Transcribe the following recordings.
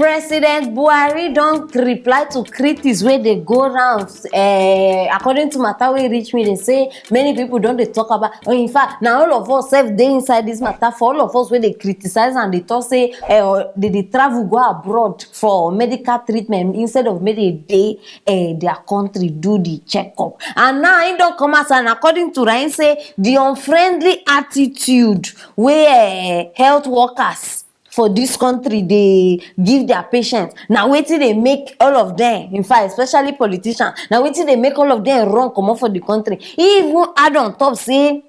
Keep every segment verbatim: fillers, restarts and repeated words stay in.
President Buhari don reply to critics wey dey go round, eh, according to matter wey reach me, dey say many people don dey talk about, oh, in fact, na all of us sef dey inside this matter. For all of us wey dey criticize and dey talk say, eh, or dey dey travel go abroad for medical treatment instead of make dey dey, eh, their country do the checkup. And now im don come out and according to am, im say the unfriendly attitude wey, eh, health workers for this country dey give their patients, na wetin dey make all of them, in fact, especially politicians, na wetin dey make all of them run comot for the country. He even add on top say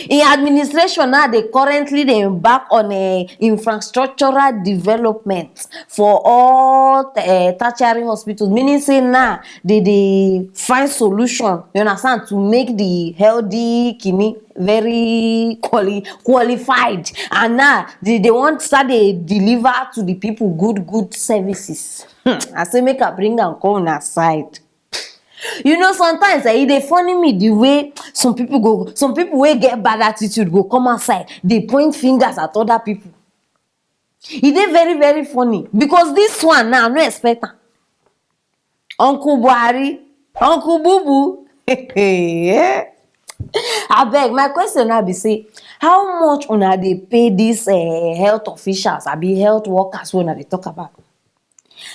im administration now dey currently dey embark on a infrastructural development for all, eh, tertiary hospitals, meaning say now dey dey find solution, you understand, to make the healthy kini very quali qualified, and now dey dey wan start dey deliver to the people good good services. Hmm, I say make I bring am come una side. You know, sometimes, eh, e dey funny me the way some people go, some people wey get bad attitude go come outside dey point fingers at other people. E dey very very funny because this one now, I no expect am. Uncle Buhari, Uncle Bubu. Abeg, my question now be say, how much una dey pay these, eh, health officials, abi health workers wey una dey talk about?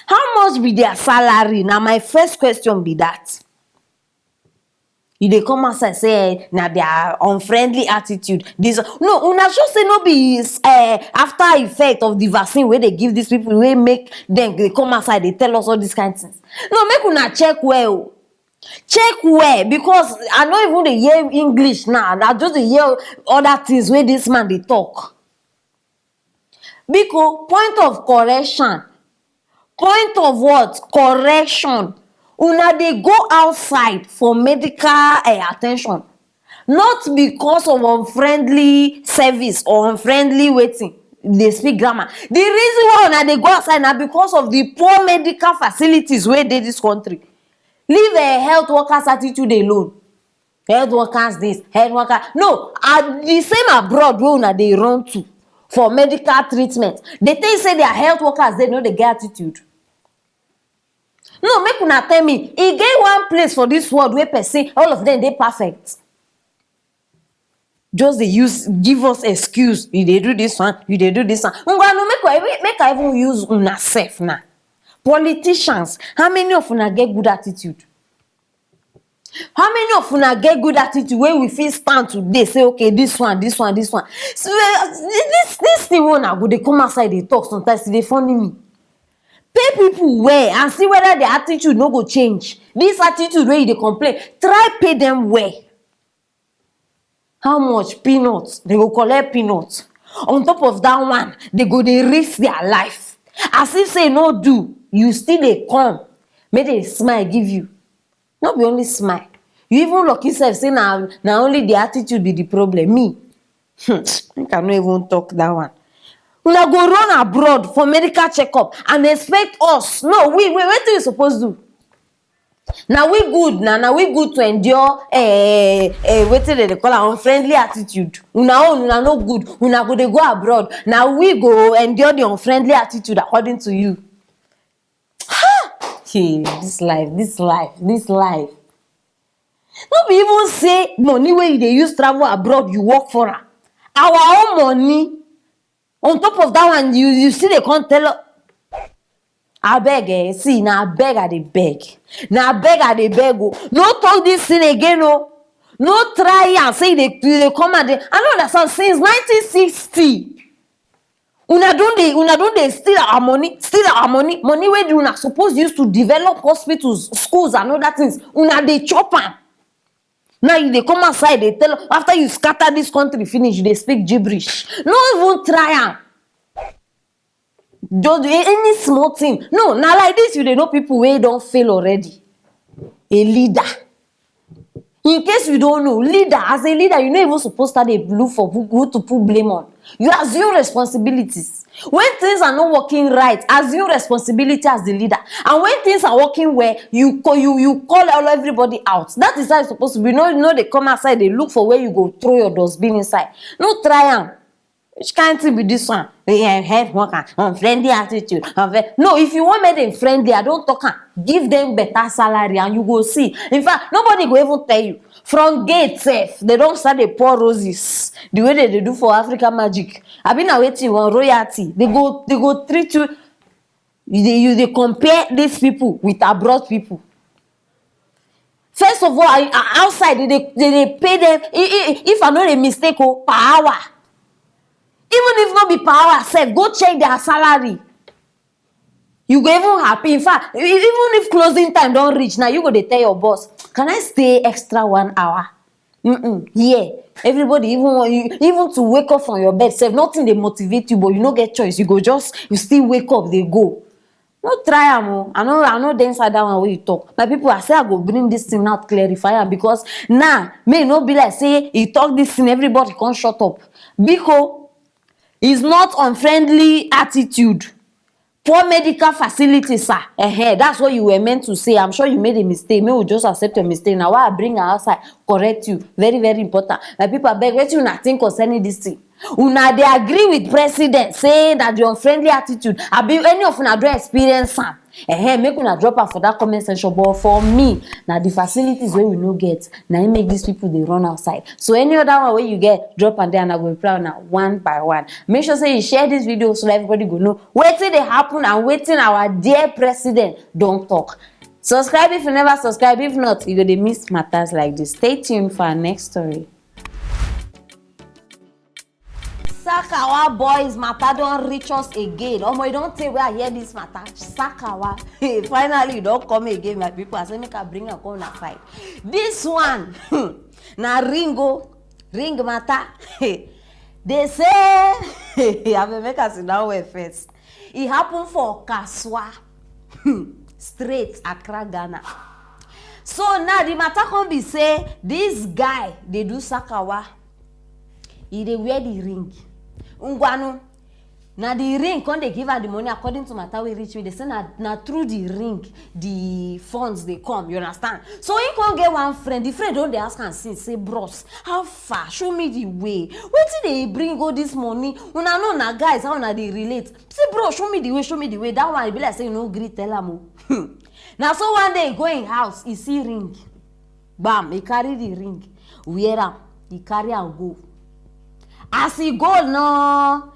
How much be their salary? Na my first question be that. You dey come outside say, eh, na their unfriendly attitude. This, no, una sure say no be, eh, after effect of the vaccine wey dey give these people wey make dem dey come outside dey tell us all these kind things? No, make una check well o. Check well, because I no even dey hear English now. I just dey hear other things wey this man dey talk. Biko, point of correction. Point of what? Correction. Una dey go outside for medical, eh, attention. Not because of unfriendly service or unfriendly wetin. Dey speak grammar. The reason why una dey go outside na because of the poor medical facilities wey dey this country. Leave, eh, health workers attitude alone. Health workers this, health worker. No, at the same abroad wey una dey run to for medical treatment, dey tell you say their health workers dey no dey get attitude. No, make una tell me, e get one place for this world wey person, all of them dey perfect? Just dey use, give us excuse. You dey do this one, you dey do this one. Ngwa, no, make I, make I even use una sef now. Politicians, how many of una get good attitude? How many of una get good attitude wey we fit stand today say, okay, this one, this one, this one? So, eh, this, this thing wey una go dey come outside dey talk sometimes, e dey funny me. Pay people well and see whether their attitude no go change. This attitude wey you dey complain, try pay them well. How much? Peanuts. They go collect peanuts. On top of that one, they go dey risk their life. As if say no do, you still dey come. Make they smile give you. No be only smile. You even lucky sef say na, na only the attitude be the problem. Me, hmm, make I no even talk that one. Una go run abroad for medical checkup and expect us. No, we, we, wetin we suppose do? Na we good, na, na we good to endure, eh, eh, wetin dem dey call am, unfriendly attitude. Una own, una no good. Una go dey go abroad. Na we go endure the unfriendly attitude according to you. Ha! Hey, this life, this life, this life. No be even say money wey you dey use travel abroad, you work for am. Our own money. On top of that one, you, you still dey come tell us. Abeg, eh, see, na abeg I dey beg. Na abeg I dey beg o. No talk this thing again o. No try am. Say you dey, you dey come and dey, I no understand. Since nineteen sixty, una don dey, una don dey steal our money, steal our money, money wey una suppose use to develop hospitals, schools and other things. Una dey chop am. Now you dey come outside dey tell, after you scatter this country finish, you dey speak gibberish. No even try am. Just do any small thing. No, na like this you dey know people wey don fail already. A leader. In case you don't know, leader, as a leader, you no even suppose start dey look for who, who to put blame on. You assume responsibilities. When things are not working right, assume responsibility as the leader. And when things are working well, you call, you, you call all everybody out. That is how it's supposed to be. No, no, dey come outside, dey look for where you go throw your dustbin inside. No try am. Which kind thing be this one? Eh, head worker, unfriendly attitude, unfriend. No, if you want make them friendly, I don't talk am. Give them better salary and you go see. In fact, nobody go even tell you. From gate sef, they don start dey pour roses the way they dey do for Africa Magic. Abi na wetin you want, royalty? They go they go treat you. You dey you dey compare these people with abroad people. First of all, I, I, outside they dey they dey pay them. I- I- If I no dey mistake, oh, per hour. Even if no be per hour sef, go check their salary. You go even happy. In fact, e- even if closing time don reach now, you go dey tell your boss, "Can I stay extra one hour?" Mm-mm. Yeah. Everybody, even when you even to wake up from your bed sef, nothing dey motivate you, but you no get choice. You go just you still wake up, dey go. No try am o. I no I no dey inside that one wey you talk. My people, I say I go bring this thing out, clarify am, because now may e no be like say e talk this thing, everybody come shut up. Biko, is not unfriendly attitude. Poor medical facilities, sir. Ehen, that's what you were meant to say. I'm sure you made a mistake. May we just accept your mistake. Now why I bring her outside, correct you. Very, very important. My people, abeg, wetin una think concerning this thing? Una dey agree with president saying that the unfriendly attitude, abi any of una don experience am? Ehen, make una drop am for that comment section. But for me, na the facilities wey we no get, na im make these people dey run outside. So any other one wey you get, drop am there and I go reply una one by one. Make sure say you share this video so that everybody go know wetin dey happen and wetin our dear president don talk. Subscribe if you never subscribe. If not, you go dey miss matters like this. Stay tuned for our next story. Sakawa boys matter don reach us again. Omo, e don tey wey I hear this matter. Sakawa. Finally, e don come again, my people. I say make I bring am come una side. This one na ring o, ring matter. They say I will make us sit down well first. E happen for Kaswa Street, Accra, Ghana. So now the matter come be say this guy dey do sakawa. He dey wear the ring. Ngwanu, na the ring come dey give am the money, according to matter wey reach me. They say na na through the ring the funds dey come. You understand? So he come get one friend. The friend don dey ask am since, say, "Bros, how far? Show me the way. Wetin dey bring all this money? Una know na guys, how una dey relate?" Say, "Bro, show me the way, show me the way." That one, e be like say you no gree tell am o. Na so one day he go him house, he see ring. Bam, he carry the ring, wear am, he carry am go. As he go, no,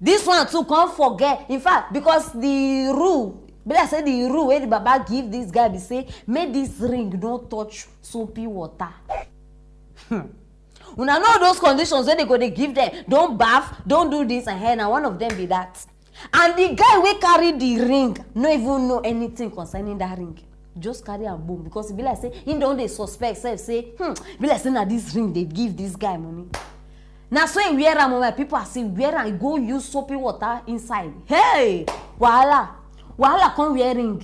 this one too come forget. In fact, because the rule, be like say the rule wey the baba give this guy be say make this ring no touch soapy water. Hmm. Una know those conditions wey they go dey give them. Don't baff, don't do this, and here na one of them be that. And the guy wey carry the ring no even know anything concerning that ring. Just carry am boom, because e be like say he don dey suspect sef say, hmm, be like say na this ring dey give this guy money. Na so he wear am o, my people, as he wear am, he go use soapy water inside. Hey, wahala, wahala come wear ring.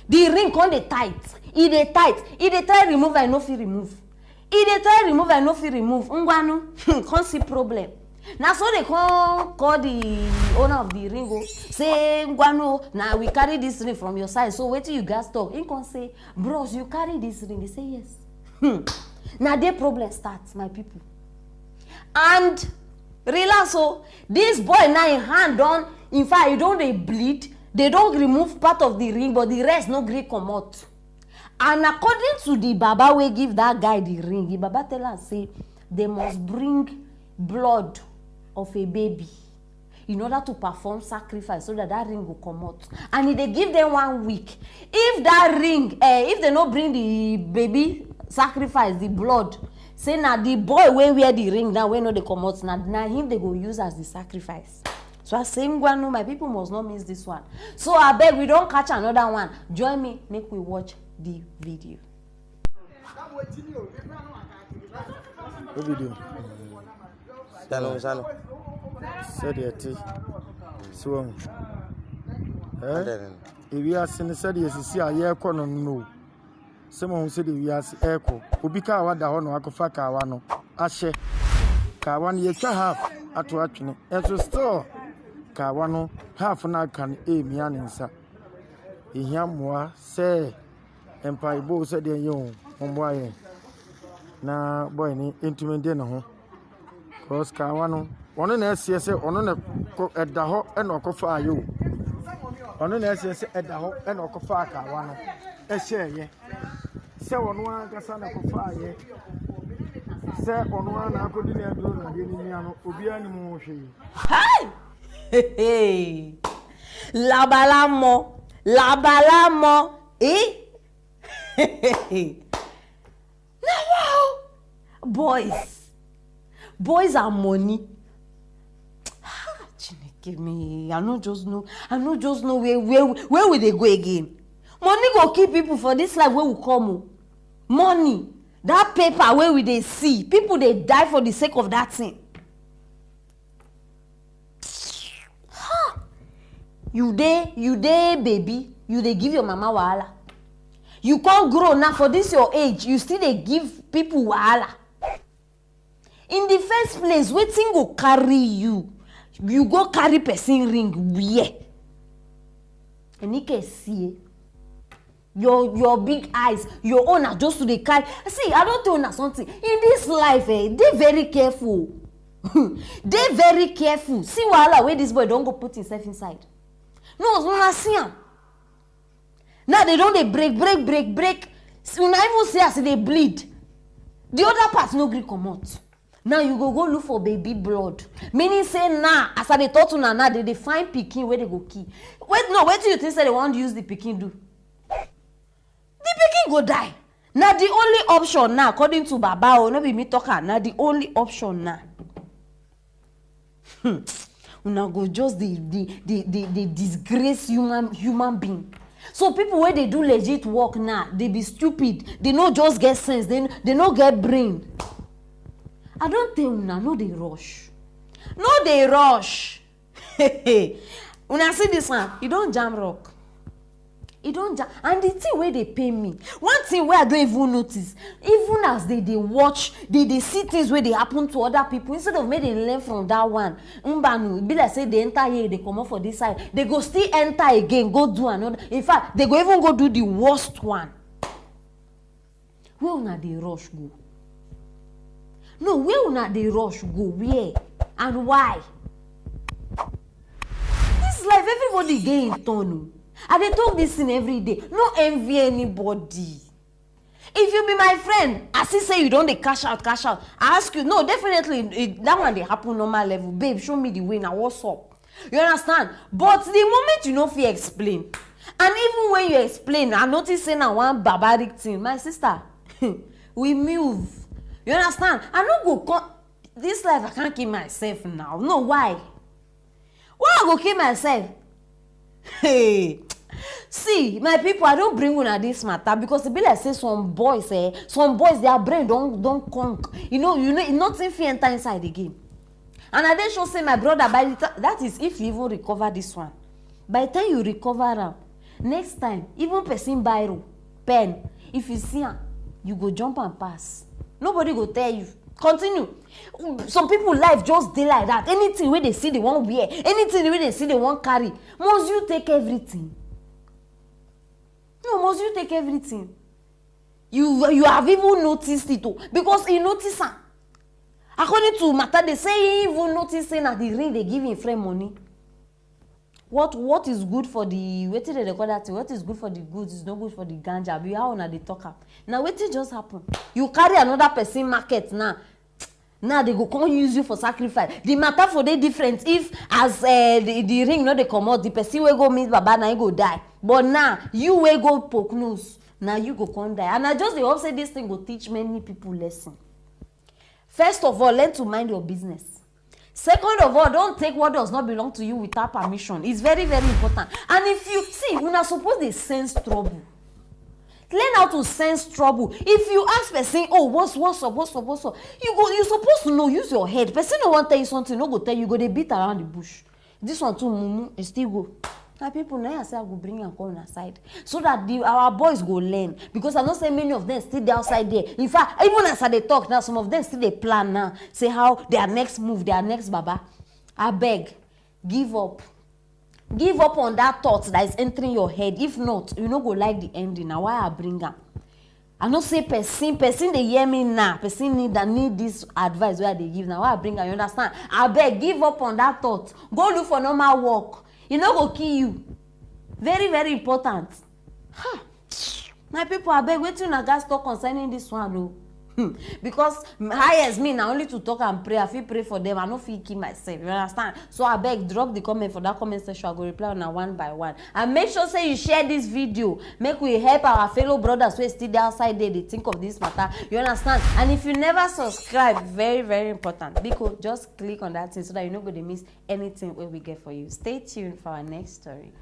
The ring come dey tight, e dey tight, e dey try remove am, e no fit remove. E dey try remove am, e no fit remove. Ngwanu, come see problem. Na so they come call the owner of the ring o, say, "Ngwanu, na we carry this ring from your side, so wetin you gats talk?" He come say, "Bros, you carry this ring?" He say, "Yes." Hmm. Na there problem start, my people. And relax o, this boy now, him hand don, in fact, e don dey bleed. They don remove part of the ring, but the rest no gree comot. And according to the baba wey give that guy the ring, the baba tell am say they must bring blood of a baby in order to perform sacrifice so that that ring go comot. And e dey give them one week. If that ring, eh, if they no bring the baby sacrifice, the blood, say na the boy wey wear the ring now, wey no dey comot, na na him they go use as the sacrifice. So I say, "Ngwanu, my people must not miss this one." So abeg, we don catch another one. Join me, make we watch the video. What video? Sano, sano. Sɛdeɛ ɛte. Si wɔn. Ɛɛ? Ewiase no sɛdeɛ sisi a yɛrekɔ no no. Sɛ mo ho sɛdeɛ wiase ɛrekɔ. Obi kaawa da hɔ na wakɔfa kaawa no ahyɛ. Kaawa no yɛtwa half ato atwene. Ɛso still kaawa no half no aka no ɛremia ne nsa. Ɛhia mmoa sɛ mpaebɔ o sɛ deɛ yɛ o, mommoa yɛn na boy no ntumi de ne ho, cause kaawa no Ɔno na ɛseɛ sɛ ɔno na ɛkɔ- ɛda hɔ ɛna ɔkɔfaa yɛ o. Ɔno na ɛseɛ sɛ ɛda hɔ ɛna ɔkɔfaa kaawa no ɛhyɛɛyɛ. Sɛ ɔno ankasa na ɛkɔfaa yɛ. Sɛ ɔno ara na akɔdi na aduro na adeɛ no mia no obiara nim ho hwee. Hey! Labalamo, labalamo, eh? Now, wow, boys, boys are money. Ah, Chineke me, I no just know, I no just know where where where we dey go again. Money go kill people for this life wey we come o. Money, that paper wey we dey see, people dey die for the sake of that thing. You dey you dey baby, you dey give your mama wahala. You come grow now for this your age, you still dey give people wahala. In the first place, wetin go carry you? You go carry person ring where? Enike see your your big eyes, your own na just to dey carry. See, I don tell una something. In this life, eh, dey very careful. Dey very careful. See wahala wey this boy don go put himself inside. No, una see am. Now they don dey break, break, break, break. See, una even see as e dey bleed. The other part no gree comot. Now you go go look for baby blood. Meaning say now, as I dey talk to una now, they dey find pikin wey they go kill. Wait, no, wetin you think say they wan use the pikin do? The pikin go die. Na the only option now, according to Baba o, no be me talk am, na the only option now. Hmm. Una go just dey dey dey dey dey disgrace human human being. So people wey dey do legit work now, they be stupid. They no just get sense. They they no get brain. I don tell una, no dey rush. No dey rush. Una see this one, e don jam rock. E don jam, and the thing wey dey pain me, one thing wey I don even notice, even as they dey watch, they dey see things wey dey happen to other people, instead of make they learn from that one, mbanu, e be like say they enter here, they comot for this side, they go still enter again, go do another. In fact, they go even go do the worst one. Where una dey rush go? No, where una dey rush go? Where and why? This life, everybody get im turn o. I dey talk this thing every day. No envy anybody. If you be my friend, I see say you don dey cash out, cash out. I ask you, no, definitely, it, that one dey happen normal level. Babe, show me the way now. What's up? You understand? But the moment you no fit explain, and even when you explain, I notice say na one barbaric thing. My sister, we move. You understand? I no go come. This life, I can't kill myself now. No, why? Why I go kill myself? Hey, see, my people, I don bring una this matter because e be like say some boys, eh, some boys, their brain don don conk. You know, you know, nothing fit enter inside again. And I dey sure say my brother, by the time, that is if you even recover this one, by the time you recover am, next time, even person biro, pen, if you see am, you go jump and pass. Nobody go tell you. Continue. Some people life just dey like that. Anything wey they see they wan wear, anything wey they see they wan carry, must you take everything? No, must you take everything? You you have even noticed it o, because he notice am. According to matter, they say he even notice say na the ring dey give him friend money. What what is good for the, wetin dem dey call that thing? What is good for the goose is no good for the ganja. Abi how una dey talk am? Na wetin just happen? You carry another person market now. Now they go come use you for sacrifice. The matter for dey different if as uh, the, the ring no dey comot, the person wey go meet baba na him go die. But now you wey go poke nose, na you go come die. And I just dey hope say this thing go teach many people lesson. First of all, learn to mind your business. Second of all, don't take what does not belong to you without permission. It's very, very important. And if you see, una suppose dey sense trouble. Learn how to sense trouble. If you ask person, oh, what's what's up, what's up, what's up, you go you suppose to know, use your head. Person no wan tell you something, no go tell you, go dey beat around the bush. This one too mumu, e still go. Na people na I say I go bring am come una side so that the our boys go learn, because I know say many of them still dey outside there. In fact, even as I dey talk now, some of them still dey plan now, say how their next move, their next baba. Abeg, give up. Give up on that thought that is entering your head. If not, you no go like the ending. Na why I bring am. I know say person person dey hear me now, person need that need this advice wey I dey give now, why I bring am, you understand? Abeg, give up on that thought, go look for normal work, e no go kill you. Very very important. Ha. My people, abeg, wetin una gats talk concerning this one o? Hmm. Because highest me na only to talk and pray, I fit pray for them, I no fit kill myself, you understand? So abeg, drop the comment for that comment section, I go reply una one by one. And make sure say you share this video, make we help our fellow brothers wey still dey outside there dey think of this matter, you understand? And if you never subscribe, very very important, biko just click on that thing so that you no go dey miss anything wey we get for you. Stay tuned for our next story.